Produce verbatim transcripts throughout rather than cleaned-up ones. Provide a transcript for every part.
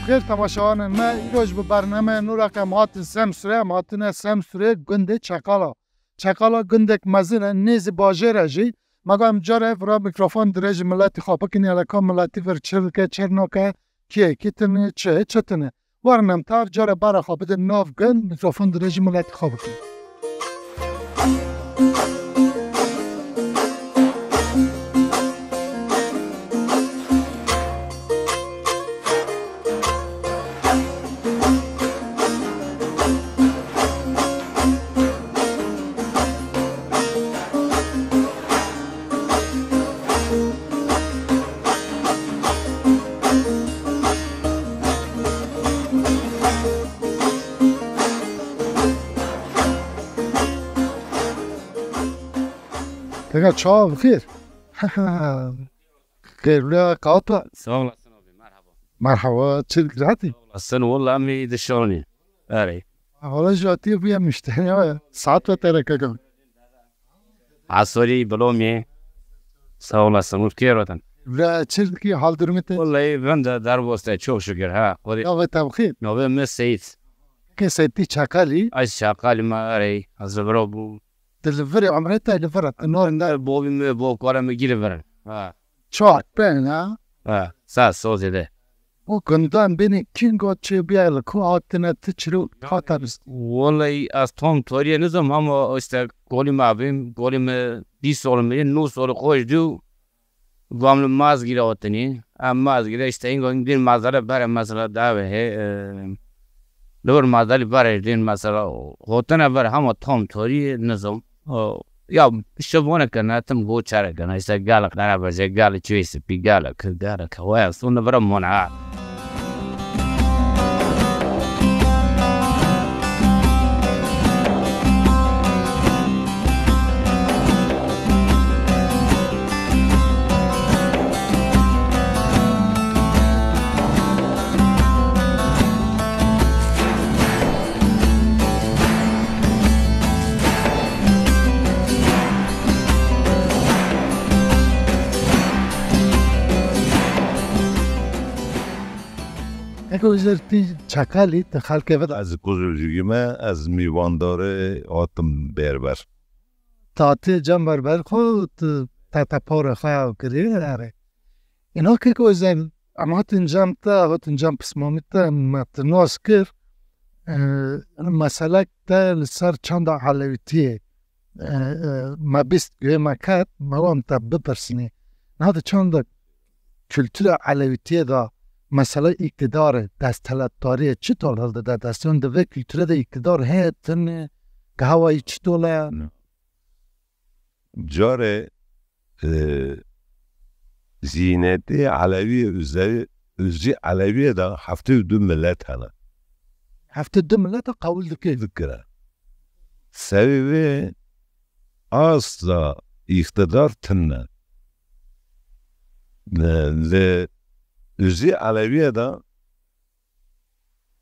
Xêr temaşevanên me, îro ji bi bernameya nû re em hatin Semsûrê, em hatine Semsûrê gundê Çeqala. Çeqala gundek mezin e, nêzî bajêr e jî. Me got em carê vira mîkrofon dirêjî miletî xwe bikin, ya lê ka miletî vir çi dike, çi nake, kê kî tune, çi, çi tune. Werin em tev carê berê xwe bidin nav gund, mîkrofon dirêjî miletî xwe bikin. Kaka, çawa bi xêr? Xêr, wila qewata. Sağ olasın abi, merhaba. Merhaba, çi dikir hatî? Sağ olasın, wala em ê dişanî. Erê. Wala ji hatî bûye müşteri ya. Saet ve tere kaka. Asori, Bilomê. Sağ olasın, û kêr otin. Wila çi dikî, hal durumê te? Vallahi ben de derbas te, çok şükür, ha. Navê te bi xêr? Navê me Seyit. Ke Seyitî Çakalî? Ay Çakalî me, erê. Ez li vira bû. Tu li virê emrê te li vir e, tu norinde. Bavê me, bavkara me gî li vir in. Ha. Çar, pênc, ha? Ha, saz, sozê de. O gundan bênî kîngo çê bîya li ku hatine, tu çiro hata bist? Vallahi ez tam tarîye nizam ama işte golî me bîm, golî me bîst sal me, nû sal xweş dû. Gam li Mazgîrê hatinî. Em Mazgîrê işte, îngo din mazere bere mesela dave he, e, li vir mazalî bere din mesela hotine vir hema tam tarî nizam. O, ya işte vone kene, tim go çare kene, işte gel Qerebece, gel Çiyê Spî, gel ki, gel ki, waya son li vir mone ha. Eko Îzertî Çakalî, te xelkê ve de. Ez Kuzulcî me, ez mîvandarê hatim berber. Tatê cem berber xwe, te, te, te pare xwe kirî, erê. Îna keko Îzer, em hatin cem te, hatin cem pismamî te, me te nas kir. E, meselek te li ser çanda Elewîtiyê, e, e, me bîst guhê me ket, me wan te bipirsinê. Niha di çanda kultura Elewîtiyê de mesela îktidarê, desthilatdariyê çitor hildide dest? Yan di vê kulturê de îktidar heye, tune, gehawayî çitor e? Carê, e, zînetê Elewî, Üzerî, Üzrî Elewîye de heftê û du milet hene. Heftê du milet e qewil dike. Dikire. Sebê vê asla îqtidar tune. Li, li Üzrî Elewîye de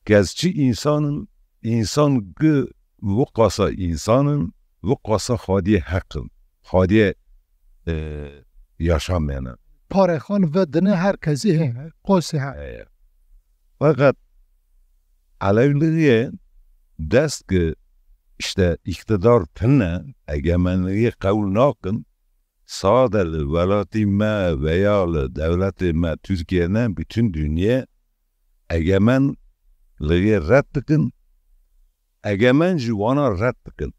Kes çi însan in, însan gi wiqasa însan in, wiqasa xwediyê heq in, xwediyê, e, yaşamê ne. Parê xwe li vir dine, her kesî heye, qosê heye. Heye. Feqet Elewlixiyê dest ki işte îktidar tune, egemenlixiyê qewil nakin, sade li welatî me veya li dewletê me Tirkiye ne, bütün dinyê egemenlixê red dikin, egemen jî wana red dikin.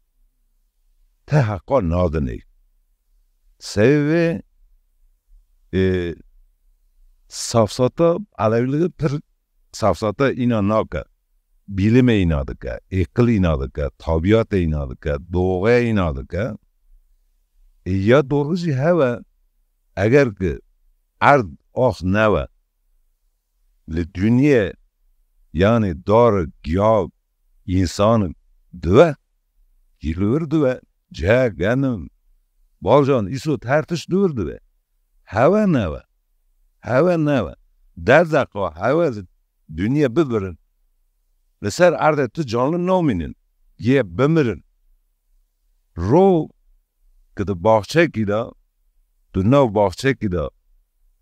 Te heqa nadinê. Sebê vê, e, safsata Elewlixî pir safsata îna nake. Bîlimê îna dike, êqil îna dike, tabîatê îna dike, doxe îna dike. E, ya doğru jî hewe, eger ki erd ax newe, li dinyê, yanî dar, giyav, însan diwe, jî li wir diwe, cihek, genim, balcan, îsot, her tişt li wir dibe. Hewe newe. Hewe newe. Derdeqa hewe li dinyê bibirin. Li ser erdê tu canli namînin. Yê bimirin. Ro ki di baxçekî de, tu nav baxçekî de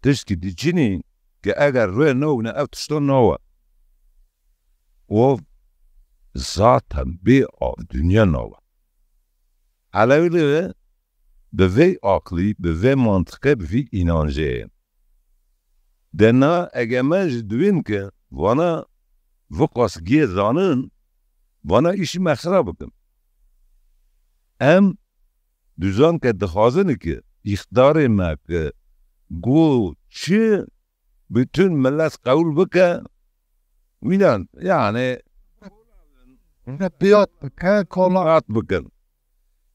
tiştkî diçinî ki eger rê newine ev tişta nawe. Ov zaten bê av dinya nava. Elewî bi vê aqlî, bi vê mantiqê, bi vî înancê ye. De na ege me ji dibîn ke vana viqas gê zanin, vana îşî me xira bikin. Em duzan ke dixwazin ke îxtidarê me ke got çi, bütün millet qewul bike, wînan, yani, Biyat bike, kola. Rahat bikin.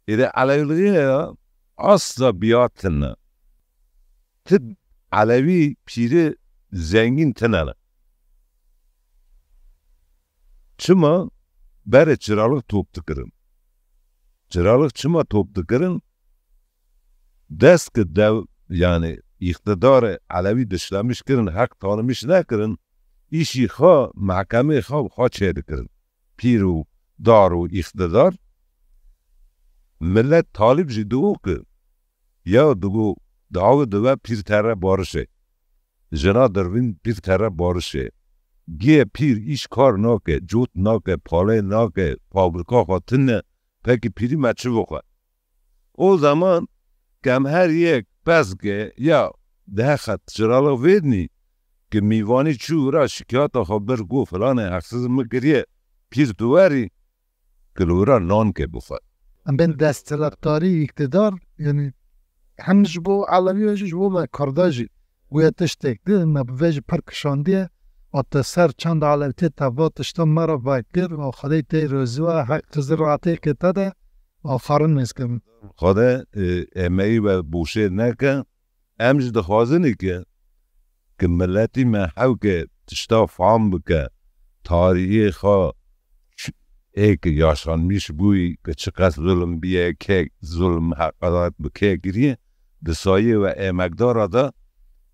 Êdî Elewîlixî ya asla biyat tine. Ti Elewî pîrî zengîn tine ne. Çima? Berê çiralix top dikirin. Çiralix çima top dikirin? Dest ki dew, yani îqtidarê Elewî dişlemîş kirin, heq tanimîş nekirin, îşî xwe, mehkemê xwe bi xwe çêdikirin. Pîr û dar û îqtidar, millet talib jî digo ki, ya digo, dawi dibe pîr tere barişê. Jina dervîn pîr tere barişê. Gê pîr îş kar nake, cot nake, palê nake, fabrika xwe tine, pekî pîrî me çi bixwe? O zaman kem her yek pez ke ya dehe xet çiralix vêdnî ki mîvanî çû wira şikayeta xwe bir got filanê heqsiz min kiriye, pîr tu werî ki li wira nan ke bixwe. Em bên desthilatdarî, îktidar, yani hem ji bo Elewî jî, ji bo me Kurda jî bûye tiştek di, me bi vê jî pir kişandiye. Ate ser çanda Elewî tê teva tişta me re vay kir, û Xwedê tê rozî we, heq Xizir ratê ke te de, aferin mêzkevin. Xwedê, e, emeyî we boşê neke. Em jî dixwazin ke, ke miletî me hewke tişta fam bike, tarîxê xwe ç-, ê ke yaşanmîş bûyî, ke çiqas zulm biye, kek zulm heqaret bi kek kiriye, di sayê we emekdara de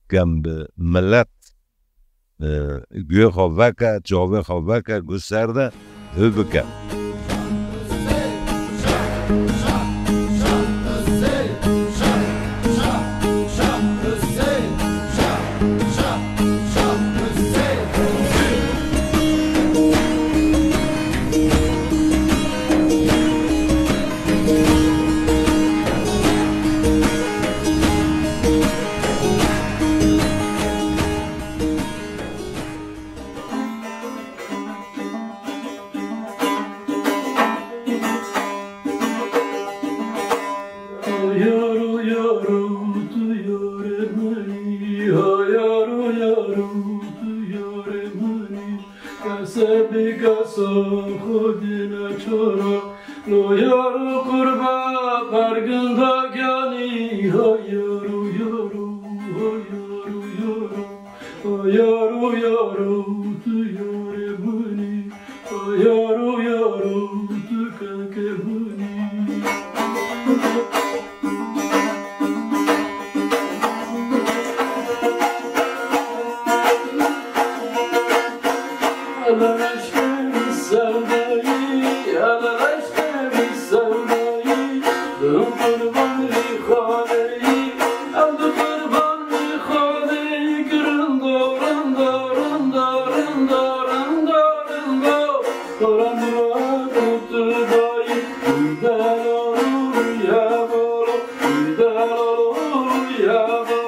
kem bi milet, e, guhê xwe veke, çavê xwe veke, guh ser de hû bike. Yaro, yaro, tu yarê min î, ha yaro, yaro, tu yarê min î. Kese bi kesa xwedî neçara, lo yaro qurba perginda giyanî, ha yaro, yaro, ha yaro, yaro. Yaro, yaro, tu yarê min î. Yaro, yaro, tu kekê min î. Leşkê min sewdayî, leşkê min sewdayî, bin qurbanî xwedê yî. Ew di qurbanî Xwedê kirin do, rindo, rindo, rindo, rindo, rindo, rindo. Quran ra gotu dayî, delal ya bolo, delal ya bolo.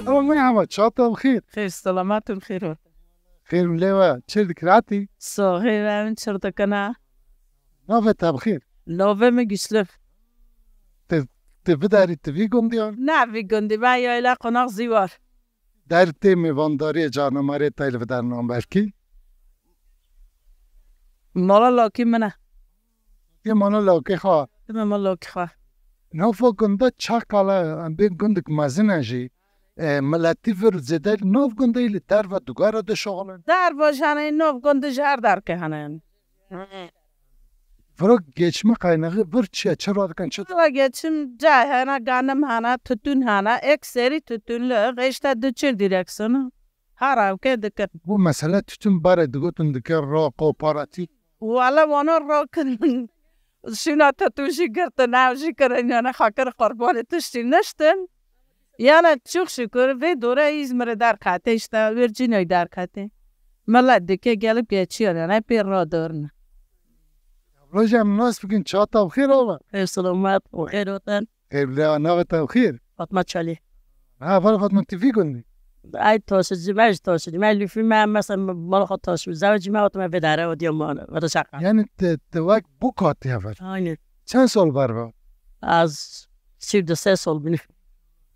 Ewa merhaba, çata bi xêr. Xêr, selamet û xêr ot. Xêr û lê we, çêr dikir hatî? Saxê ve min çêr dikine. Navê te bi xêr? Navê min Güçlü. Te, te vidarî te vî gundî ya? Ne vî gundî, ben yayla qonax zîwar. Der tê mêvandariyê carnemarê te li vidernan belkî? Mala lakî min e. Yê mala lakê xwe. Dime mala lakî xwe. Nava gunda Çakala, em bên gundek mezin e jî, e, miletî vir zêde li nav gundê li derve dugara dişoxilin. Derve jî hene, nav gundê jî her derke hene yani. Viro geçme kaynağı vir çi ye? Çi radikin? Çi? Valla geçim cay hene, ganim hene, tütün hene, ekserî tütünlü, işte diçin direksiyonu. Her ew ke dikin. Bu mesele tütün bare digotin dike ro kooperatif. Wala wana rakin. Şuna tütün jî girtin, ew jî kirin, yani xakir qurbanê tiştî niştin. Yani çok şükür vê dore Îzmirê derkete, işte Virginia'yê derkete. Millet dike gelip geçiyor yani, pê radorne. Roja em nas bikin, çata bi xêr ava. Xêr selamet, bi xêr otin. Evlê navê te bi xêr? Fatma Çalî. Ha, Fatma, tu vî gundî? Ay taşıcı, me jî taşıcı. Me lüfü me, mesela, mal xwe taşıcı. Zewecî me otume vê dere, o diye mal, o da şaka. Yani te, te wek bûk hatiye vir? Aynen. Çend sal berve? Az sî û du sê sal bîne.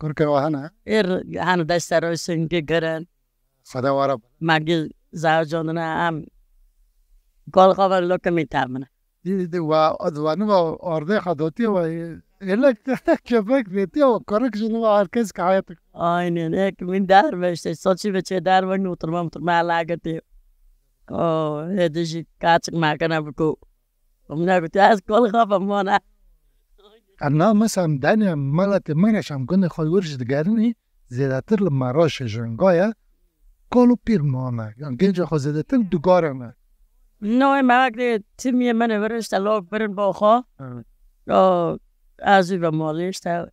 Kurke wa hene? Êr hene dest ser o singê girin. Xweda wara. Me gi zewecandine em gal xwe ver loke min termine. Dî, dî, wa, wa niva ardê xwe dotiye wa, êlek kefek vêtiye wa, karik ji niva her kes ki hayat. Aynen, ek min derve işte, saçî ve çê derve, oturma, oturma, la getiye. O, hêdî jî kaçik me kene biko. Min gotiye, ez kol xwe vemana. Em na, mesela, em dene, em meletê me ne, em gundê xwe wir jî digerin, zêdetir li Meraşê jî, gaye kal û pîr mane. Yan genca xwe zêdetir digarine. Noyê me wek dê timiyê min ê vir işte lok birin bo xwe. Evet. O, ez jî ve malê işte.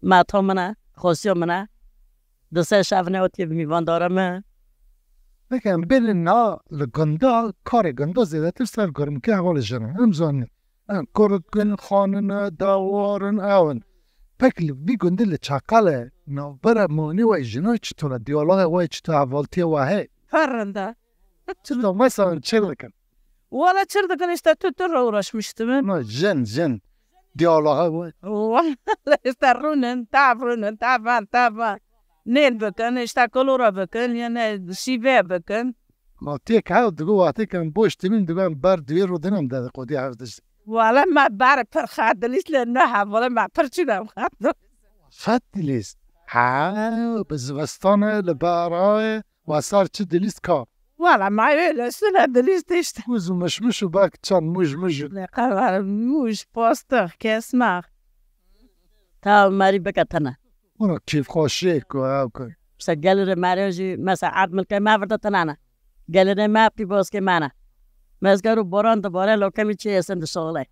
Meta min e, xosiya min e. Di sê şev ne otiye bi mîvandara me. Peki, em bêne na li gunda, karê gunda zêdetir ser gurmikê hevalê jin e. Em zanîn. Em kurik in, xanin e, dawar in, ew in. Pek li vî gundî li Çaqal e, navbera monî we jina çito ne? Diyaloga we çito, hevaltiye we heye? Her rinde. Çito mesela çi dikin? Wala çi dikin, işte tütünle uğraşmıştım. No, jin, jin. Diyaloga we. Wala işte rûnin, tav rûnin, tavan, tavan. Nêl bikin, işte kolora bikin, yani şîve bikin. Ma têk hew digo, wextê ke em boş tînin, digo em ber divê rûdin em dedikoduya hev dişt. Wala me ber pir xedilîst li ne hev, wala me pir çûn em xedilîst. Xedilîst? Ha, bi zivistan e, li berayê, wesar çi dilîst ka? Wala me öyle sule dilîst işte. Kûz û mişmiş û belkî çend mûj mûj. Ne kadar mûj, postix, kesma. Ta merî bike tene. Ona kêfxweşiyê ku ew ku. Mesela gelirê me re jî, mesela erd milkê me virde tenane. Gelirê me pî boskê me ne. Mezger û boran dibare, lokemî çi êsin dişoxile.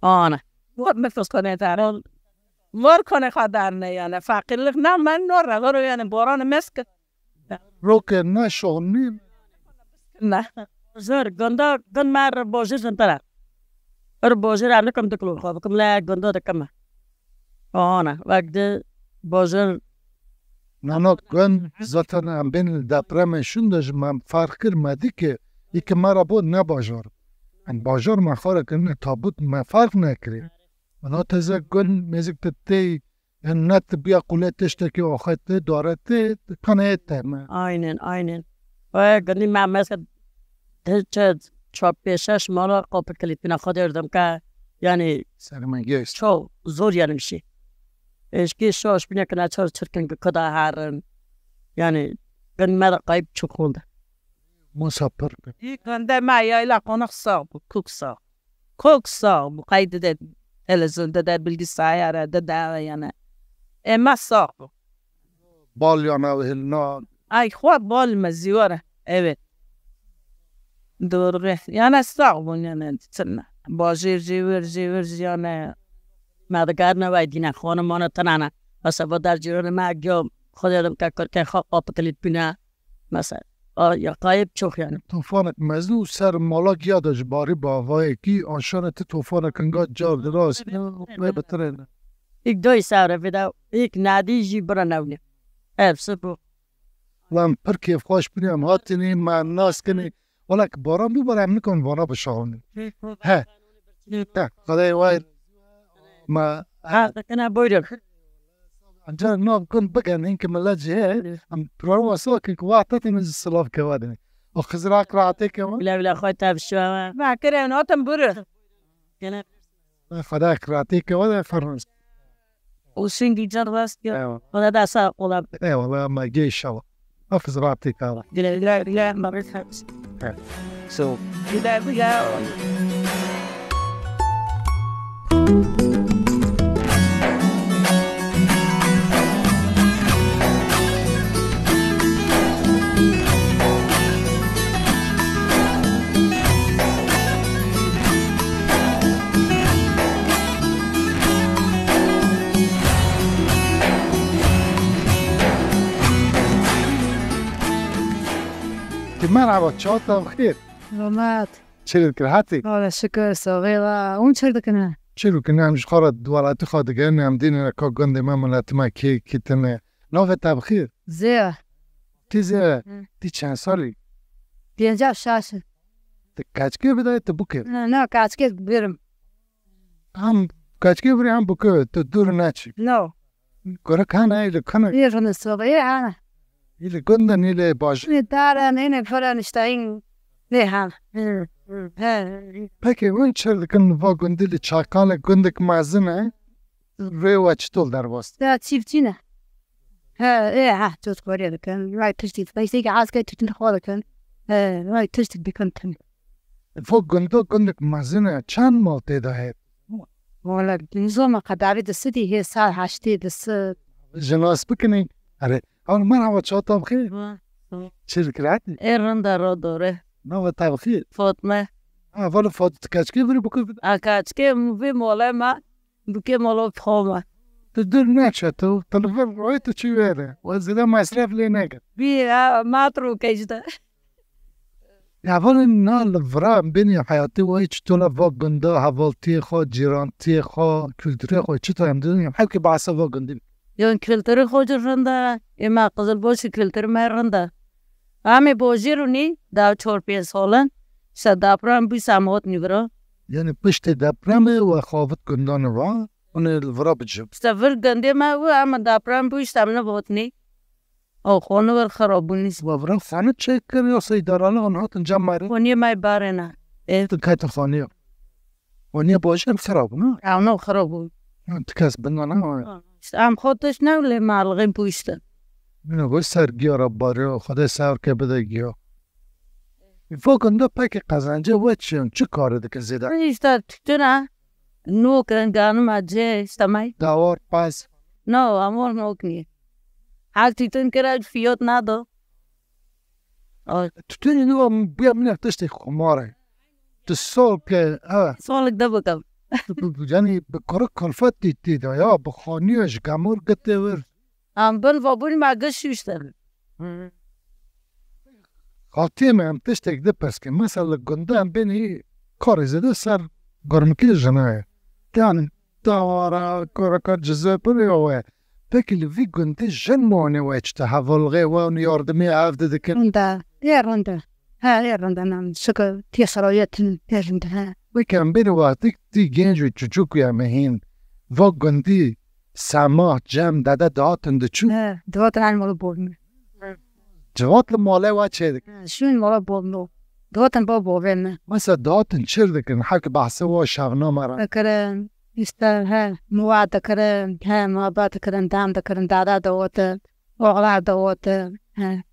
Ana. Mor nifis konê dare. Mor konê xwe darne yani. Fakirlik ne, men no re vero yani boranê meske. Roke ne şoxlnî. Ne. Bajêr, gunda, gund me re bajêr zintire. Ir bajêr em nikim diklo xwe bikim le gunda dikim. Ana, wek di bajêr. Nana, gund zaten em bên depremê şûnde ji me ferq kir, me dî ki î ki me re bo ne bajar. Em bajar me xwe re kirine tabût, me ferq nekirî. Ana teze gund mêzik te tê Yan ne tibiya qule tiştekî axetê, daretê, kanê teme. Aynen, aynen. Ve gundî me mesela çe çar pêş şeş mala qapı kilîtine xwe derdem ke yani Sermengê. Çok zor yani bir şey. Eşki şaş bine kına çar çirkin ki kada herin. Yani gund me de kayıp çok oldu. Musafir. Î gundê me yayla qonax sağ bû, kok sağ. Kok sağ bû, qey dide televîzyonda de bilgisayara de de yani. Ema sağ bû. Bal yana hilna. Ay xwe bal me zîwar e. Evet. Doğru. Yani sağ bûn yani. Bajêr jêwir jêwir yani. Me dikarine vay dîne xanimane tenane. Mesela bo der cîranê me giyo xwe dedim ke kurkê xwe qapı kilît bîne. Mesela, a, ya kayıp çok yani. Tofanek mezin û ser mala giya de ji barî bavayekî aşane ti tofanek hinga car diras. Wê bitirêne. İlk doy sare vida, ilk nadi jî bira nevne. Hepsi bu. Lan pir kêfxweş bûne em hatinî, me nas kinî. Wala ki baran bû, bara em nikon vana bişaxin. He. He, Xwedayê wayr. Ma, ha, dikine buyurun. Ancak nav gun bigen, hinki millet jî heye. Em program wasa ki wexta tene ji silav kewa dine. O Xizir ak rahatê kewa. Bila bila xwe tevşiwa. Ma kire notum buru. Gene. Xwedayê rahatê kewa de fermez. Û şingî can rast ya. Eyvallah. Wala da sağ ola. Eyvallah, ama gel inşallah. Hafiz rahatlık abi. Güle güle güle. Barış. Evet. So. Güle güle. Ti merhaba, çawa te bi xêr? Romat. Çi li kir hatî? Ola şikir, soxê wa. Hûn çi dikine? Çi dikine, em ji xwe re welatî xwe digerin, em dînine ka gundê me, miletê me kê, kî tine. Navê te bi xêr? Zê. Ti zê, Hı. Ti çend salî? Pêncî û şeş. Ti keçikê bidayê, ti bûkê? Na, na, keçikê birim. Hem keçikê birî hem bûkê, tu dûr neçî. No. Kurik hene, ê li kine? Ê rine sobe, ê hene. Ê li gund in, ê li bajî? Ê dar in, ê ne fira niştayîn. Ê hene. Hı, hı, he. Peki hûn çi dikin li va gundî, li Çaykalê gundek mezin e? Rê we çitol derbas? Ya çiftçî ne. He, ê, ha, çot korê dikin. Vay tiştik. Beşteki aske tütün xwe dikin. He, vay tiştik dikin tüm. Fok gundo gundek mezin e. Çend mal tê de heye? Wala, nizama qedarî di sidî hê sal heştê di sid. Ji nas bikinî. Erê, ew merhaba, çawa te bi xêr? Wa, wa. Çi dikir hatî? Ê rinda ro dore. Nava te bi xêr? Fatme. Ha, vala Fat-, tu keçikê virî bûkê bide. A keçikê vî mole me. Bûkê molo bi xwe me. Tu dûr neçe, tu, tu li vir royê tu çi wêre. We zêde mesref lê neke. Bî, ha, matro ke işte. Ya, vana na li vira em bênî heyatê we çi tola va gunda, hevaltiyê xwe, cîrantiyê xwe, kulturê xwe, çi to em dibînî, hewkê behsa va gundî bike. Yan kulturê xwe jî rind e, ê me Qizilbaşê kulturê me rind e. Em ê bojêr û nî, da çar pênc sal in, işte deprem bû, se em hatinî vira. Yani piştê depremê we xavit gundanê va, hûn ê li vira bicivin. İşte vir gundê me û em deprem bû, işte em nehatinî. Ew xanû wir xirab bûnî. We vira xanû çêkir, ya sey darane an hatin cem mare? Xaniyê me barê ne. Ê. Tu ketin xaniya. Xaniya bajêr xirab bû, ne? Ew ne xirab bû. Ha, tu kes binga ne? Ha, işte em xwe tişt ne lê me alixê bû işte. Ne, we ser giya re barê, Xwedê ser ke bide giya. Fokin de peki qezencê we çi, çi karê dikin zêde? Îşte tütün e, nok in, ganim e, cê, işte me. Dawar, pez. No, amor nok nî. Her tütün kira fiyot nado. Ay. Tütünî nî wa bûye min tiştê xumar e. Tu sol ke, ha. Solik de bikim. Yani bi kuru kulfet tî tî de ya, bi xaniya ji gemor gitê wir. Em bin vabûn me giş şûştin. Xaltiyê me em tiştek dipirskin. Mesela li gunda em bênî karê zêde ser gurmikê jina ye. Yani dawara, kureka, cizê, pir ya we. Peki li vî gundî jin wanê we çi te hevalgê we û yardimê ev didikin? Rinda, ê rinda. He, ê rinda nam. Şikir tê xirayetin, ê rinda, he. Weke em bênî wextik tî genc û çuçuk ya me hîn. Va gundî Sema, Cem, dede dihatin diçûn? He, dihatin her mala bavê min. Civat li malê we çê dikin? He, şûn mala bavê min. Dihatin ba bavê min. Mesela dihatin çir dikin, hek behsê we şevname re. Dikirin, işte, he, muwa dikirin, he, muhabbet dikirin, dem dikirin, dede dihatin, oxlar dihatin, he.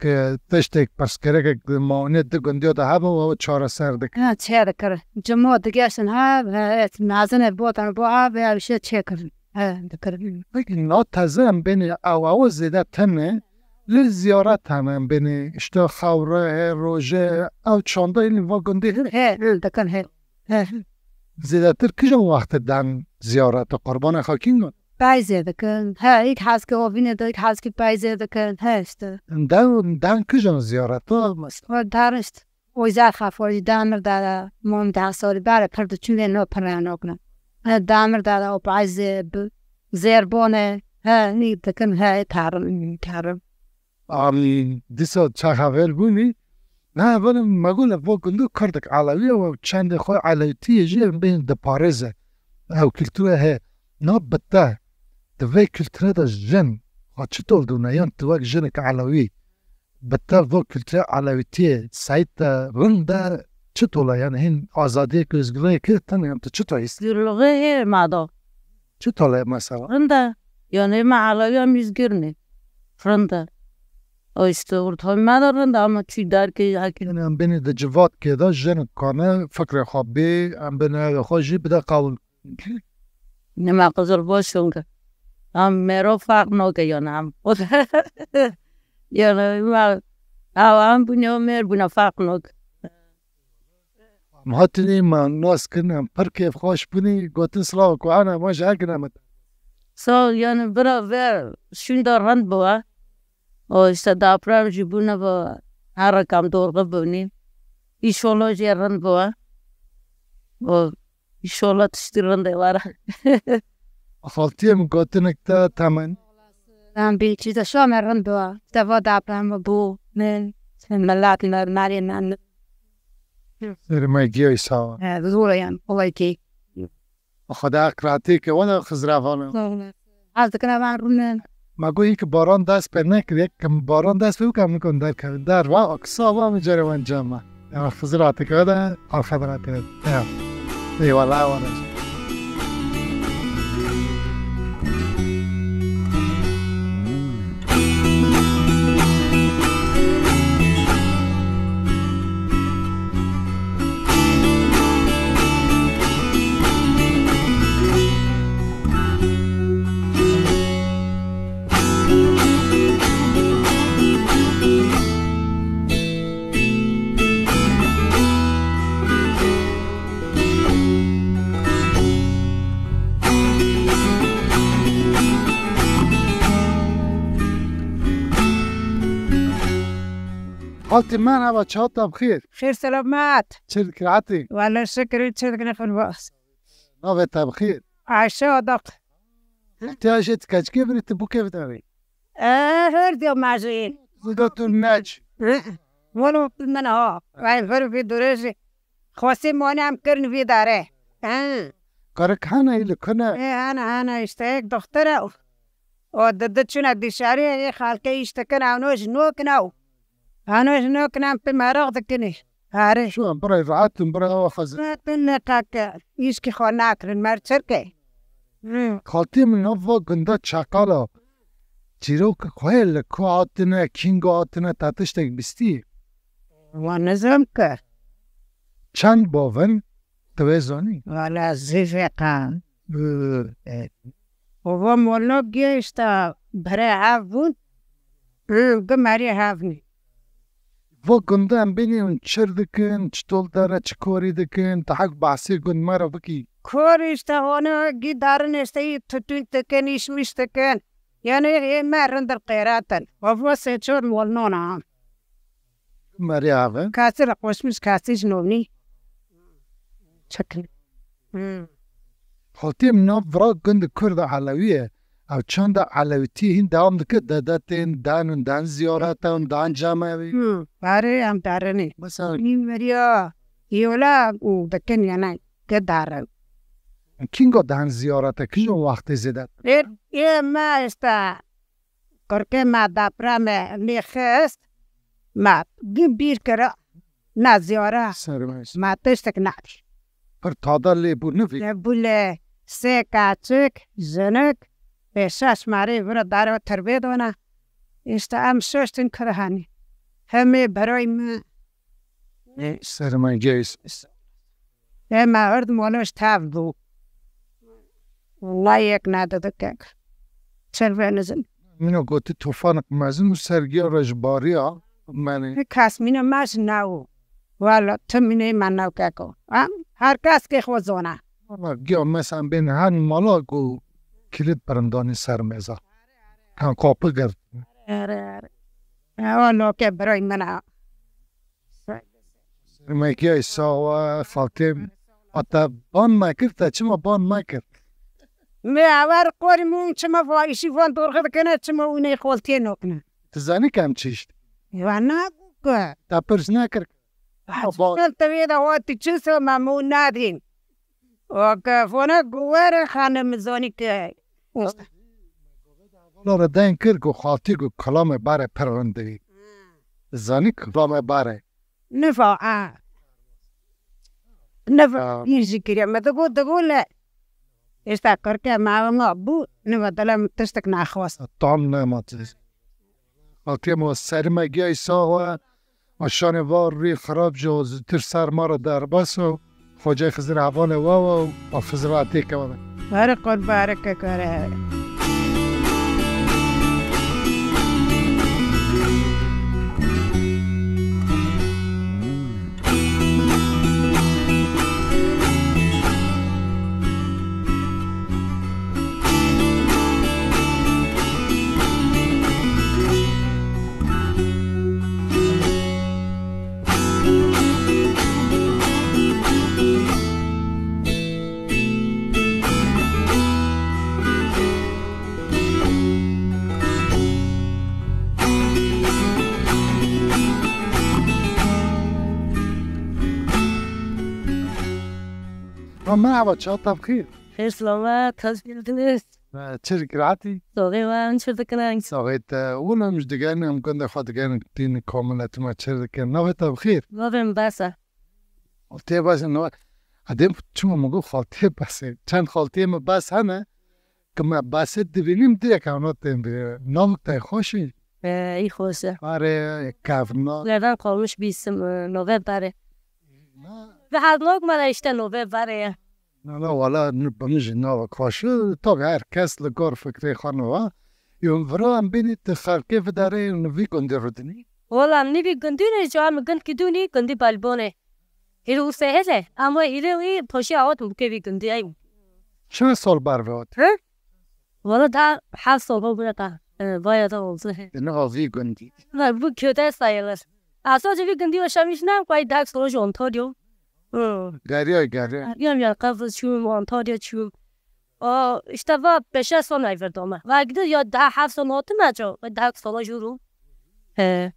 Ke tiştek pirsgirêkek di mawnê di gundiya de hebe, we çareser dike. Ha, çê dikir. Cimo digeştin ha, he, mezin e botan bo ha, ve ev şey çêkirin. He, dikirin. Peki, na teze em bênî ew, ew zêde tene, li ziyaret hene em bênî, işte, xewre, he, roje, ew çanda ilî va gundî hene. He, he, dikin, he. He. Zêdetir kijan wextê den ziyarete qurbana xakîn got? Peyzê dikin. He, îk hezkê ovînê de, îk hezkê peyzê dikin. He, işte. Den, den kijan ziyarete? Olmaz. O darişt. O zer xafojî damir dara, mom da sorî bare pir diçûn lê no pir renok ne. E, damir dara o peyzê bi, zêrbone. He, nî dikin, he, tarim, tarim. Amî, dîsa çaxa ver bûnî. Na, evelin me got, ev gundu Kurdek Elewî ye û çendê xwe Elewîtiyê jî em bên diparêze. Ew kultura heye. Na bi te, di vê kultura de jin xwe çi tol dûne? Yan tu wek jinek Elewî, bi te vo kultura Elewîtiyê, Seîd te rind e, çi tol e? Yani hîn azadiyek, özgürlüğek heye te ne? Yan tu çi to hîst? Özgürlüğü heye mada. Çi tale mesela? Rind e. Yani me alawiya mîzgirnê. Rind e. O işte ortamda da rind e ama çi derkê hekî. Yani em bênê di civatkê de jin kane fikrê xwe bê, em bênê evê xwe jî bide qewil. Nima qizil boşun ki. Em mêro farq noke yani em. Yani ma, ha, em bûne mêr bûne farq noke. Em hatinî me nas kirin, em pir kêfxweş bûnî, gotin silav ku ana me ji her gine me. Sağ ol, yani bira ve şunda rind bû ha. O işte deprem jî bûne ve her rekam dorğu bûnî. İnşallah jî rind bû ha. O, inşallah tiştî rindê were. Xaltiyê min gotinek te temen. Em bî çî de şame rind bû. Deva deprem bû. Min, min milet, min merê, min. Sermaye giya sawa. He, zor e yani, kolay değil. Xweda qiratikê wele xizravana. Sağ olasın. Ez dikine ben rûnin. Me got, hîn ki baran dest pê nekir, yek kim baran dest pê bike, em nikon derkevin. Der va, kisa va, min carê wan cama. Ya xizir hatike de, arxedan hatike de. Ya. Eyvallah, eyvallah. Xaltî, merhaba, çawa te bi xêr? Xêr selamet. Çi dikir hatî? Wele şikir, çi dikine xurba. Navê te bi xêr? Ayşe Adak. Te Ayşe, tu keçikê birî, tu bûkê bidarî? E, her diyo majin. Zida tu neç. Welo min ha. Vay, her bir durêjî. Xwesî mane em kirin vî dare. He. Karik hene, î li kune? E, hene, hene, işte, yek doxtere. O di, di çûne dişarî, ê xalkê îş dikin, ewno ji nokine û. Ewno ji nokine em pê meraq dikinê. Are. Şu an birayê rahat in, birayê awa xezin. Rahat in, ne kake, îşkî xwe nakirin, mer çirke. Hı. Xaltiyê min nav va gunda Çaqala. Çîrok xwe li ku hatine, kîngo hatine, te tiştek bistî? Wa nizam ke. Çend bavin? Tu wê zanî? Wala zîfê qan. Hı. E. Ova molok gihişta bere ev bûn. Hı, gimerî hevnî. Vo gunda em bênî hûn çir dikin, çi tol dere, çi korî dikin, tu hek behsê gund me re bikî. Kor işte onu gidarin işte iyi tutun dikin, işmiş dikin. Yani ê me rindir qêratin. Ova sê çor molnona. Merî ave. Kasî re qoşmiş, kasî ji nonî. Çekin. Hmm. Xaltiyê min nav vira gund Kurd Elewî ye. Ew çanda Elewîtî hîn dewam dike, dede tên, den, den ziyarete, den camevî. Hmm. Barê em darenê. Mesela. Nî meriya, yola û dikin yene, ke daren. Kingo den ziyarete, kijo wextê zêde? Ê, ê me esta. Kurkê me depremê lê xist, me gî bîr kira, ne ziyara. Sermez. Me tiştek nedî. Pir tada lê bû, nivî. Lê bû lê sê keçik, jinik, pê şeş marê vira darê terbê dona. Îşte em şeştin kira hanî. Hemê berayê me. Sermegeyis. Ê me erd moloş tev bû. Wallahî yek nedide kek. Çerve nizin. Mîna gotî tofanek mezin û sergiya re ji bariya menê. Kes mîna me ji new. Wala tu mînê me new keko. Ha? Her kes kê xwe zona. Wala giya me sen bên her mala ku kilit birindanî ser mêza. Kan kapı girt. Ere, ere. Ewa loke birayê min a. Sermekiyayê sawa, Fatêm. A te ban mekir, te çima ban mekir? Me ewer qorî min çima va îşî van dorxe dikene, çima wî ney xoltiyê nokne. Tu zanî ke em çi îş dikin? Wa na ku. Te pirs nekir. Çel tevê de hati çi se me mu nadîn. O ke fona guwere xane mi zonî ke. Vala re den kir ku xaltî ku kilamê bare pir rind dibî. Zanî kilamê bare. Nifa a. Nifa. Aa. Î jî kiriye. Me digo, digo le. Êsta qirke mavê me bû, niva dile min tiştek naxwest. Tam nema tu. Xaltiyê me serî me giyayî sax e. Aşanê va rî xirab jî zûtir ser me re derbas e. Xocey Xizir hevalê we we û Xizir ve têke we. Barê qurbanê kekere. Ha, merhaba, çawa te bi xêr? Xêr selamet, hoş geldiniz. Ee, çi dikir hatî? Soxê we, em çi dikin? Soxê te, wilo em ji digerin, em gundê xwe digerin, tîni komînetî me çi dikin. Navê te bi xêr? Navê min Bes e. Xaltiyê Bes e, navê. Edê çima min got Xaltiyê Bes e. Çend xaltiyê min Bes hene, ki me Besê dibînim direk ewna tên bî. Navik te xweş e? Ee, î xweş e. Barê, kevna. Nereden kalmış bir isim, e, Nove Barê. Na. Ve her nok me de işte Nove Barê ye. Na, na, wala, ni, bi min jî navik xweş e. Tabii her kes li gor fikrê xwe niva. Yo, vira em bînî tu xelkê vidarê, ni vî gundî rûdinî. Wala, em nî vî gundî ne, ji em gund kidûnî, gundî Balbonê. Hîrê Urfê hêle, ama hîrê wî paşê awat bûke vî gundî, ey. Çend sal ber ve hat? Hı? Valla daha heft sal oldu ya da, e, bayağı da oldu. Dine ha vî gundî. Valla bu köyde sayılır. Aslında vî gundî yaşamış ne? Vay daha sal Ontario. Hı. Geriye, geriye. Geriye yani Kıbrıs çûm, Ontario çûm. O, işte va peşe son ay verdi ama. Va gidiyor ya daha heft sal oldu mu acaba? Daha sal juru. He.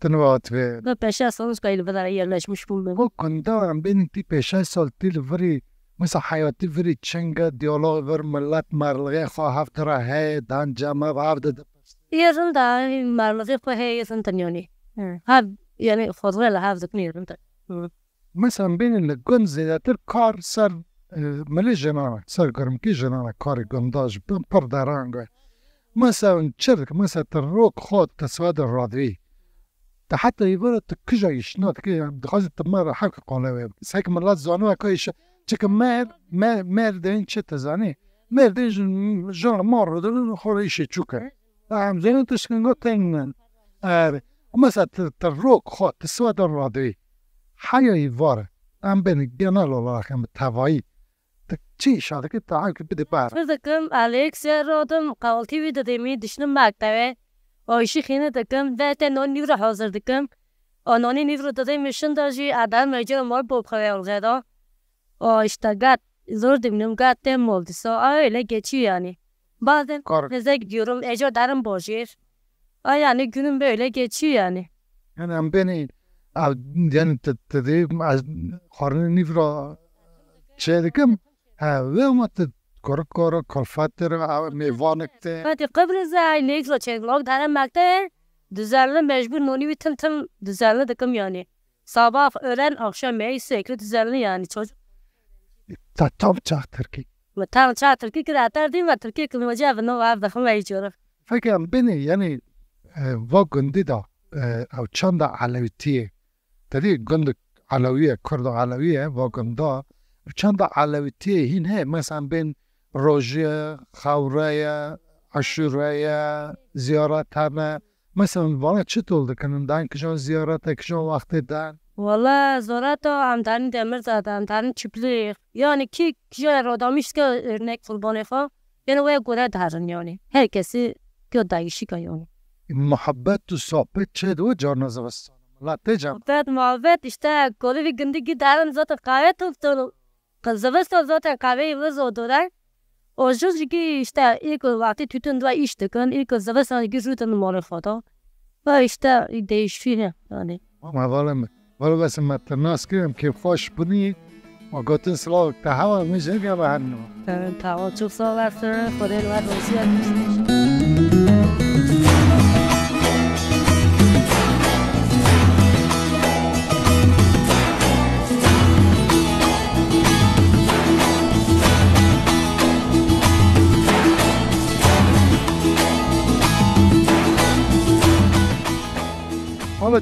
Tiniva hatibê. Ve peşe sonuçta il vira yerleşmiş bûm. O gunda em bên tî pêşay sal tî li virî, mesela heyatî virî çing e, diyalog vir, millet merlixê xwe hev dira heye, dan cem hev, hev de dipirsin. Yê rind e, merlixê xwe heye, yê rind in yanî. Hı. Hev, yanî xwedixwe li hev dikin, yê rind in. Hı. Mesela em bênin li gund zêdetir kar ser, e, milê jinan e, ser girmikî jinan e, karê gunda ji bin pir derang e. Mesela hûn çi dikin? Mesela tu rok xwe tu siwedê radivî. Tu heta îvara tu kija îşna dikî, yani dixwazî tu me re hewke qale wê bikî. Sek milet zanibe ka îşe, çike mêr, mêr, mêr deyên çi tu zanî? Mêr deyên ji, ji mal re didin xwe re îşê çûk e. Em zênin tişkin got tên min. Er, mesela tu, tu rok xwe, tu siwedê radivî. Heya îvara. Em bên genel olarak em bi tevayî. Tu çi îşa dikî, tu hewkî bidî ber. Çi dikim, Alex, ya rodim, qewaltî wî didêmî, dişnim mektebe. O îşî xînî dikim, ve te non nîvro hazir dikim. O nonî nîvro didêmî şinda jî, eder mecra mal bobxwe olgeda. O işte gat, zor dimnim, gat tem oldu. So, a öyle geçiyor yani. Bazen Kar- bize gidiyorum, eco derim bojir. Ay yani günüm böyle geçiyor yani. Yani em beni, a, yani te, te de, a, xwarinê nîvra çê dikim. Ha, ve ama te korik koro kolfat te, a, mêvanik te. Hadi Kıbrıs'da ay neyse çekmek derim mekte. Düzenli mecbur noni bir tım tım düzenli dikim yani. Sabah, öğlen, akşam yemeği sürekli düzenli yani çocuk. Ta tam çax Tirkî. Ve tam çax Tirkî kira ter değil mi? Tirkî kılmacı abi no abi dakım ve içiyorum. Peki em beni yani, e, va gundî da, e, ew çanda Elewîtiyê. Te dî gund Elewî ye, Kurd Elewî ye, va gunda. Ew çanda Elewîtiyê hîn heye, mesela bên rojê, xewreye, eşûreye, ziyaret hene. Mesela vana çi tol dikin? Dan kijan ziyarete, kijan wextê dan? Wala zorata em danî demir zaten, em danî çiplîk. Yani ki, kijan rodamiş ke örnek qurbanê xwe. Yani wê gore darin yani. Herkesi ki dayişika yani. Muhabbet û sohbet çê diwe carna zivistan. Millet tê cem. Sohbet, muhabbet işte, kolî bir gündü ki darin zaten kahve tuttu. Zivistan zaten kahveyi vız odore. O jû jî kî işte ilk vakti tütün dua iş dikin, ilk zivistan jî kî rûtin malê xwe da. Ve işte değişiyor yani. Ama valla me, valla bes me te nas kirim, kêfxweş bûnî. Ma gotin silav te hewa min jê gava henno. Tamam, tamam, çok sağ olasın. Xwedê li we razî.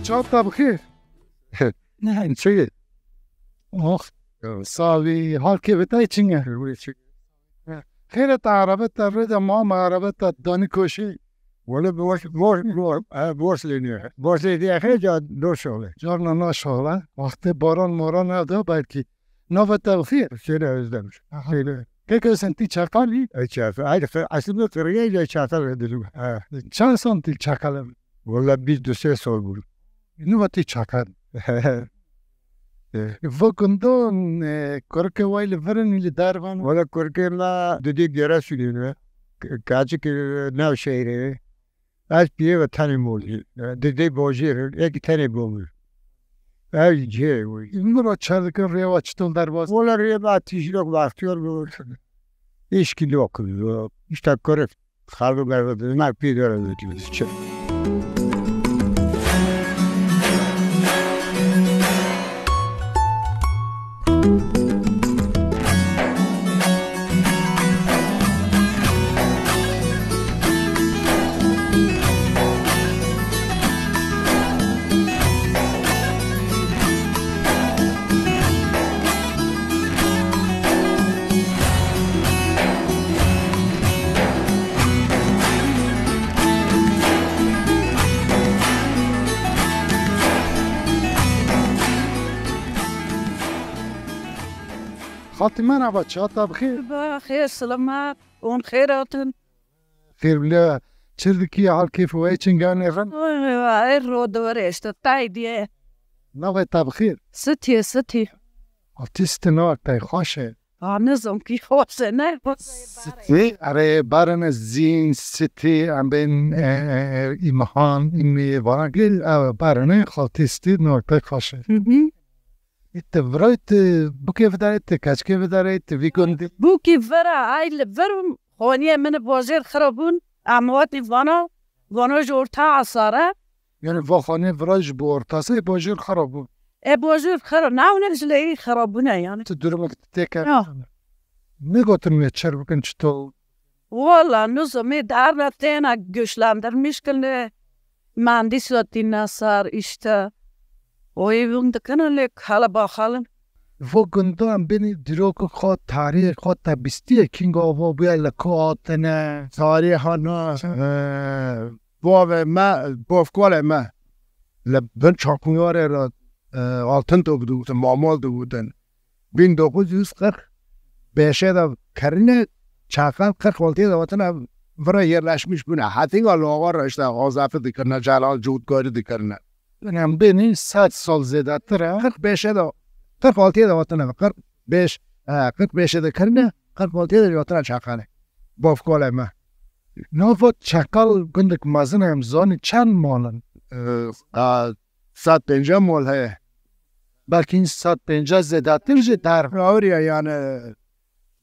Çawa te bi xêr? Çi? Oh. Sawî, halkê bi te çi ne? Xêr e, te erebe te rê de ma, ma erebe te danî koşê. Wele boş, boş, boş, e, boş lêniye. Boş lêniye, he, ca doş ole. Carna naşoxle. Wextê baran maran ne da belkî. Nava te bi xêr? Hüseyin Özdemir. Aha. Hüseyin. Kek Özdemir, ti çakalî? E, çakal. Ay, aslında kırıya ya çakal dedim. Ha. Çend santî çakalî? Wele bîst û sê sal bû. Nû ve ti çakal. E. Vo gundan, e, kurikê we li vir in, li derve ne? Wele kurikê me didê gere sülüne. Kaçik, e, Nevşehir'e. Ez piyê ve tenê molî. E, didê bajêr, eki tenê bol. Ev cihê wî. Min re çer dikin rêwa çiton derbas? Wele rêva tijlok baxtiyar bu. İşkilok. İşte kurik. Xalqê me re dinak pî dere dikin. Çi? Xaltî merhaba, çawa te bi xêr? Bi xêr, silamet, hûn xêr hatin. Xêr bile, çi dikî, hal kêf we çinganê rin? Ay, ay, ro diwere işte, tay diye. Navê te bi xêr? Sitî, Sitî. Altî Sitî navek te xweş e. Ha, nizam kî xweş e, ne? Sitî, erê, barene zîn, Sitî, em bên, e, e, e, îmhan, îmî, vana gel, e, barene xaltî Sitî navek te xweş e. Hı hı. Î te virayê te bûkê vidarê te, keçikê vidarê te, vî gundî? Bûkî vira, ay li vir xoniyê min bajêr xira bûn. Em hatî vana, vana ji orta asar e. Yani va xoniyê vira ji bo orta asar e, bajêr xira bûn. E bajêr xira, navne ji leyî xira bûne yani. Tu durumek tê ker. Ya. Negotin wê çer bikin çito? Wala nizamê derve têne güçlendirmiş kirine. Mühendis hatîne ser işte. O evim dikine lê kala baxalin. Vo gundan bini dîrok xwe, tarîhê xwe te bîstiye, kînga ava bûye, li ku hatine? Tarîha na, e, bavê me, bavkolê me li bin çakmiyarê re, e, altın dibûtin, mamal dibûtin. Bin dokuz yüz kırk beşe de kirine, çakan kırk altı de vatine vira yerleşmiş bûne. Hetinga lawa re işte azafî dikirine, celal cotkarî dikirine. Yani em bênî sed sal zêdetir e. Kırk beşe de, kırk altıya de vatine, kırk beş, e, kırk beşe de kirine, kırk altıya de vatine çakanê. Bavkolê me. Nava çakal gundek mezin e, em zanî çend mal in? E, a, sed pêncî mal heye. Belkî sed pêncî zêdetir jî der. Awiriya yani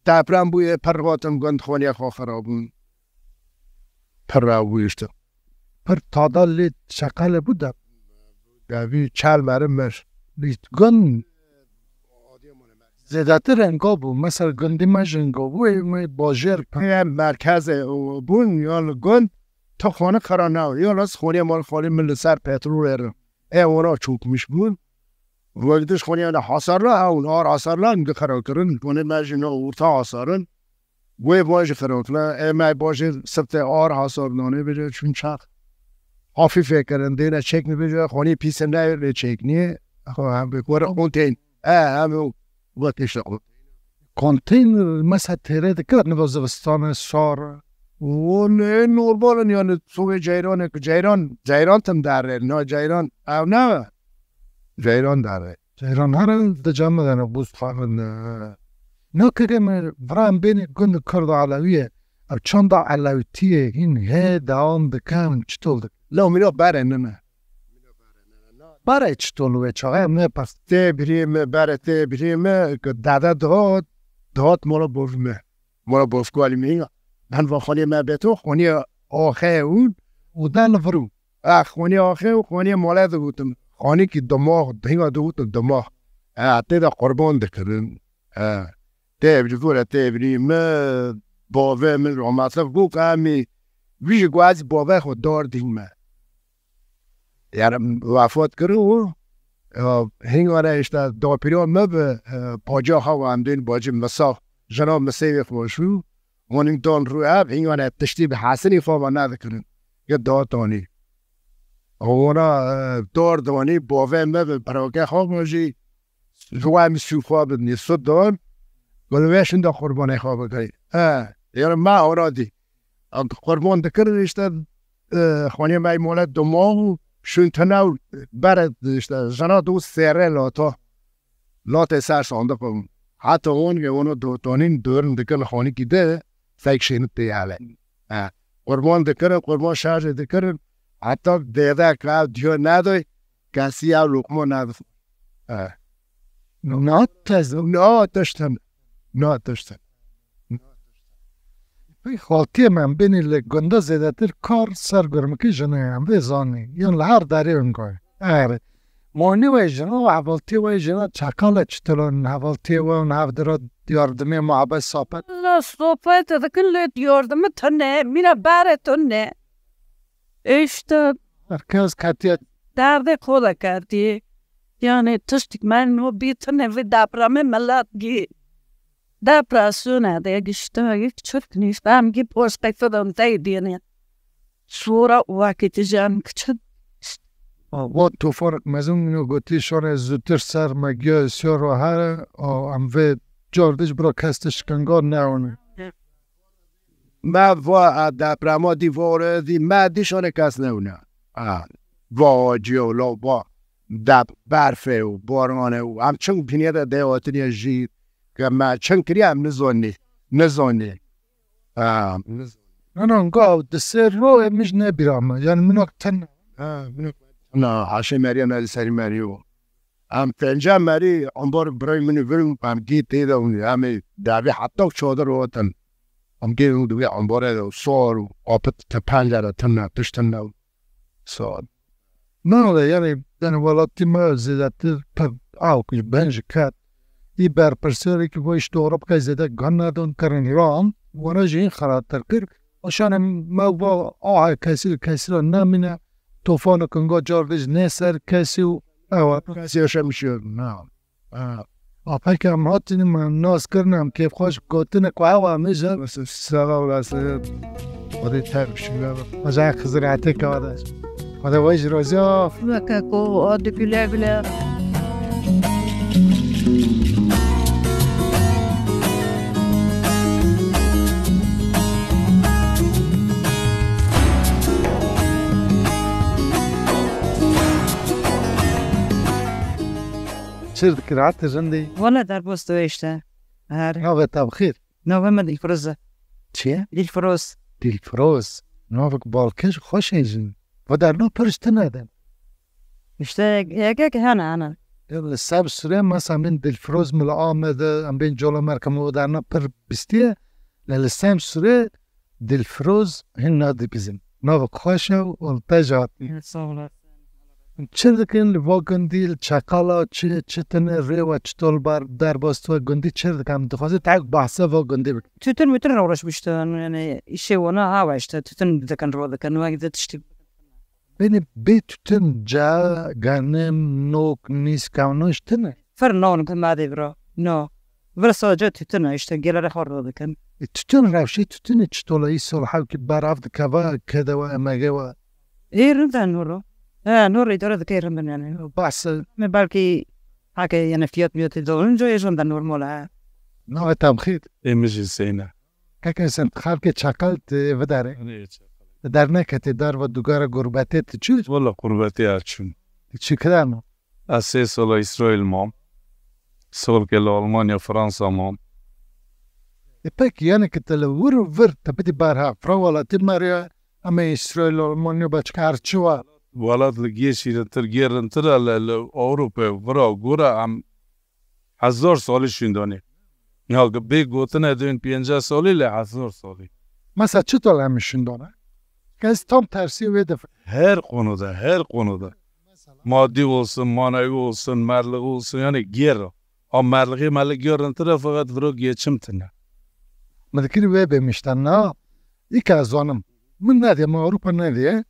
deprem bûye, pir hatin gund xoniya xwe xirabûn. Pir rew bû işte. Pir tada lê çakalê bû de. Devî çel meri mir. Gund zêdetir enga bû. Mesela gundî me jî enga bû, ê me bajêr pir. Ê merkezê bûn, ya li gund tu xwanik xera nabû. Ya nas xwaniya mal xwalî min li ser petrolê re. E, wana çokmiş bûn. Wek diş xwaniya li hasarla, ew ar hasarla, min xera kirin. Wana me jî na orta hasarin. Wê van jî xera kirin. E, me bajêr sifte ar hasar nane bêje, çün çax. Hafîf vê kirin, dêne çek mi bêje, xwanî pîs e, ne lê çek niye. Xwe hem bi were konteyner. E, hem o wek işte o. Konteyner mesela têrê dikir, niva zivistan e, sar e. O ne normal in yani, sovê ceyranê ki ceyran, ceyran tim derê, na ceyran, ev ne? Ceyran derê. Ceyran her di cem de ne, buz xamin, e. Na keke me, vira em bênî gund Kurd Elewî ye. Ev çanda Elewîtiyê hîn hê dewam dikin, çitol dikin? La mîna berê nine. Berê çitol wê çaxê em ne pers. Tê birî me, berê tê birî me, ki dede dihat, dihat mala bov me. Mala bov kualî me ya. Ben va xanê me beto, xanê axê û. Û de li vir û. E, xanê axê û xanê mala digotin. Xanê ki dimag, dinga digotin dimag. E, tê de qurban dikirin. E, tê ev ji gora tê evrî me, bavê min rahmetli bû, ka em ê wî ji ku ez bavê xwe dar dîn me. Yani wefat kirin û, e, hîngane işte dapîra me bi, e, baca xwe û em dên bacî misa jina misê wê xweş bû. Hûn hîn dan rû ev hîngane tiştî bi hesinî xwe ve nedikirin. Ge datanî. Wana, e, dar danî bavê me bi birake xwe ve jî ji we em sû xwe bidinî, sû dan. Gel wê şinda qurbanê xwe bikirî. E, yani me ona dî. Em qurban dikirin işte, e, xwaniye me molet duma û şûn tine û bere işte jina dû sêre lata. Latê ser sandiq û heta hûn ve onu dotanîn durin dikin xanikî de fek şênit tê hele. E, qurban dikirin, qurban şarjê dikirin. Heta dêde ke ev diyo nedoy, kesî ev lokma nedixwe. E. Na tez, na tiştin. Na tiştin. Pey xaltiyê me em bênî li gunda zêdetir kar ser gurmikî jinê em vê zanî. Yan li her derê in goy. Eger monî we jina û hevaltiyê we jina çekal e çitilon hevaltiyê we û hevdira yardimê muhabbet sapet. La sohbet dikin lê yardimi tune, mîna bare tune. İşte Herkes ketiye. Derdê xwe de ketiye. Yani tiştik me no bî tune vê depremê milet gî. Depresyona de işte hiç çirkin işte em gî poştê fidan tey diyene. Sonra vakit jan kıçın. Wan tofanek mezin min gotî şonê zûtir ser me giya siyar û here, û em vê cor dij bira kes tişt kinga newne. Me va, a, deprema dî vore dî me dî şonê kes newne. A, va acî û lo va dep berfê û borane û em çing bînê de dê hatiriye jî ke me çing kiriye em nizonî. Nizonî. Ha, niz- Ana, nga di sê ro em ji nebîra me. Yani minak tene. Ha, minak. Na, haşê meriye me li serî meriyo. Em pênce merî ambar birayê min û vir em gî tê de û em ê devê heta çadir hatin. Em gê û divê ambare de sor û apit te pencere tine, tişt tine. Sor. Nale, yani, yani welatî me zêdetir pir awk ji ben ji ket. Î berpirsiyarê ki bo iş doğru bike zêde gan nedon kirin ran, wana jî xerattir kir. Aşane me va aha kesî li kesî re nemîne. Tofan û kinga car dij nê ser kesî û ewa. Kesî yaşamış yok. Na. Ha. Apek em hatin me nas kirin em kêfxweş gotine ku ewa mijin. Sağ olasın. Hadi ter bir şeyler. Acayip Xizir etê kade. Hadi vay jirozo. Weke ku hadi güle güle. Çir dikir, hati rindî. Wala derbas dibe işte. Her. Navê te bi xêr. Navê me Dilfiroz e. Çi ye? Dilfiroz. Dilfiroz. Navek balkêş xweş e jin. Ve derna pir ji tine de. İşte yekek hene hene. Ya li Semsûrê mesela min Dilfiroz min li Amedê, em bên Colemêrg min ve derna pir bîstiye. Lê li Semsûrê Dilfiroz hin nadibîzin. Navek xweş e û li te jî hatî. Sağ olasın. Çi dikin li va gundî, li çeqala çi, çi tine rê we, çi tol bar derbas we gundî çi dikin? Em dixwazin tek behsa va gundî bikin. Tütün mütün uğraşmıştı. Yani işe ona hava işte tütün dikin, ro dikin. Ve gidip işte. Beni bê tütün ca, ganim, nok, nîsk, ew niştine. Fir non ki madê bira. No. Vir sadece tütün e, işte gelere xor dikin. E, tütün rewşê tütünê çi tola îsal hewkî berav dikeva, kede we, emegê we. Ê, rinda noro. He, noro îdare dike rinda yani. Bahse. Me belki hake yani fiyat miyatı da olunca ê rinda normal ha. Navê te bi xêr. Ê min jî Hüseyin e. Keke sen xelkê çeqel te vidare. Hani çeqel. Derneketê derva dugara gurbetê tu çi? Valla gurbetê açım. Çi kidan? Ez sê sala Îsraîl mam. Salkê li Almanya, Fransa mam. E pek, yani ki te li wir û vir te bidî berha, fira welatî meriya, em ê Îsraîl, Almanya, başka her çi wa. Welat li gê şîrintir, gê rintir e li, li Ewropayê, vira, gora em hezar salî şûndanê. Ya ki bê gotine dên pênceh salî lê hezar salî. Mesela çi tol em şûndane? Ez tam tersî wê difikirim. Her konuda, her konuda. Maddi olsun, manevi olsun, merliği olsun, yani gêr. A merliği meli gêr tire fakat viro geçim tine. Min dikir wê bêmişten na. Îka zanim. Min nediye, min Avrupa nediye.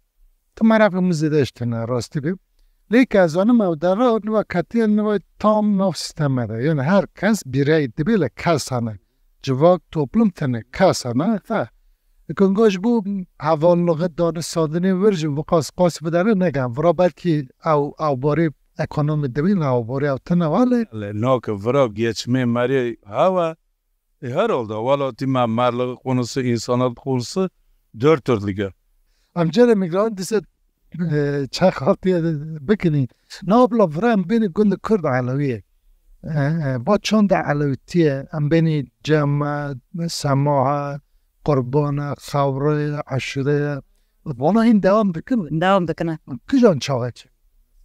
Tu meraqê min zêde ji tine rastî bê. Lê ke ez zanim ew dere niva ketiye niva tam nav sîsteme de. Yani her kes birey dibe lê kes hene. Civak, toplum tine kes hene. Ha. Kongo ji bo hevalliği danî sandinê vir ji viqas qas bidere negen. Vira belkî ew, ew barê ekonomî dibîn, ew barê ew tine wale. Lê nake vira geçmê merê hewa. E, herhalde, welatî me merliği konusu, insanat konusu dört dörtlük e. Em cara mîgran dise, e, çaxaltiye bikinî. Na bila vira em bênî gund Kurd Elewî ye. E, e, ba çand Elewîtiye, em bênî Cem, Semaha, Qurbana, Xewre, Eşire. Vana hîn devam dikin. Devam dikine. Kijan çaxê çi?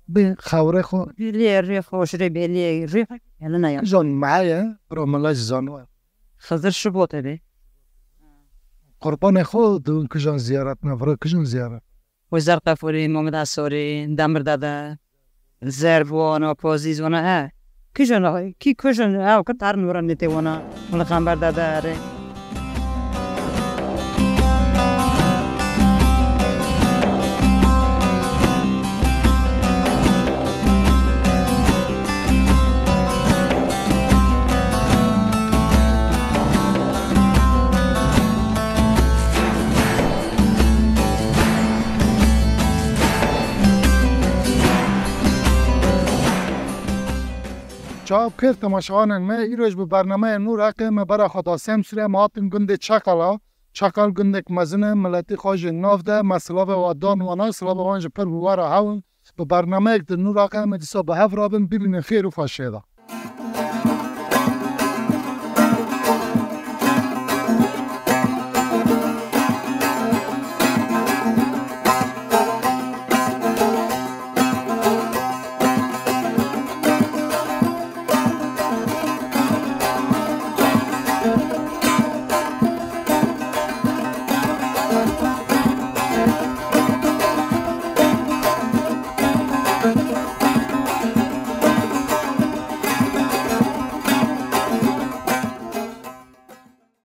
Bi xewrê xwe. Bêliyê rê xwe, şirê bêliyê rê xwe. Gelina ya. Kijan meheye, bira mela jî zaniwe. Xizir Şibotê bê. Qurbanê xwe dibin kijan ziyaret ne, vira kijan ziyaret. Wezar Qefurî, Mohamed Asorî, Demir Dede, Zerb wana, Pozîz wana, he. Kijan, ki kijan, ew ki tarin vira nitê wana, wala Qember Dede, erê. Çavkêr temaşevanên me, îroj bi bernameya Nûr Heqê me bera xwe da Semsûrê, me hatin gundê Çaqala. Çaqal gundek mezin e, miletî xwe jî nav de, me silavê we dan wana, silavê wan jî pir bi we re hew in. Bi bernameyek di Nûr Heqê me dîsa bi hev rabin, bibînin xêr û xweşiyê de.